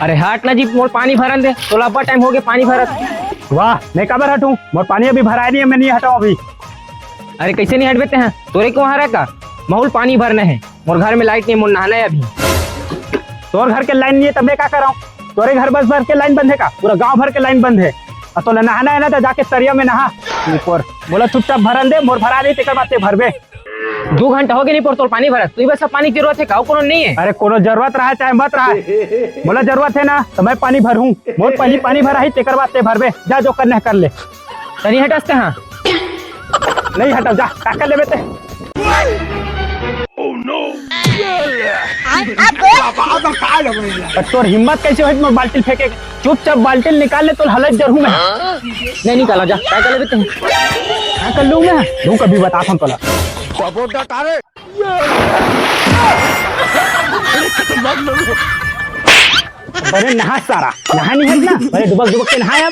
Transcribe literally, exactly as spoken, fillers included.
अरे हट ना जी, मोर पानी भरन दे, तोला अब्बड़ टाइम होगे पानी भरत। वाह, मैं काबर हटूं? मोर पानी अभी भराय नहीं है, मैं नहीं हटाऊं अभी। अरे कैसे नहीं हटबे तेहा? तोरे कुआं हरय का? महूं ल पानी भरना है, मोर घर में लाइट नहीं, मोर नहाना है अभी। तोर घर के लाइन नहीं है तब मैं का कराऊं? तोरे घर बस भर के लाइन बंद है का? पूरा गांव भर के लाइन बंद है। अउ तोला नहाना है ना तो जाके तरिया में नहा। ऊपर मोला चुपचाप भरन दे, मोर भरा नहीं तेकर बाद ते भरबे। दू घंटा होगे नहीं पर तोर पानी भरत, तुही बस पानी के जरूरत है का? अउ कोनो नहीं है? अरे कोनो जरूरत रहा चाहे मत रहा, मोला जरूरत है ना तो मैं पानी भरहूं। मोर पहली पानी भरा ही तेकर बाद ते भरबे। जा जो करना है कर ले। तनी हटस ते हाँ। नहीं हटब, जा का कर लेबे ते। अरे तोर हिम्मत कैसे होई मोर बाल्टी फेंके? चुपचाप बाल्टी निकाल ले, तोर हलत जरूर मैं। नहीं निकाला, जा का कर लेबे ते। का कर लूं मैं? रुक अभी बताथंव तोला। अरे नहा सारा, नहा नहीं है ना? अरे डुबक डुबक के नहाए अब।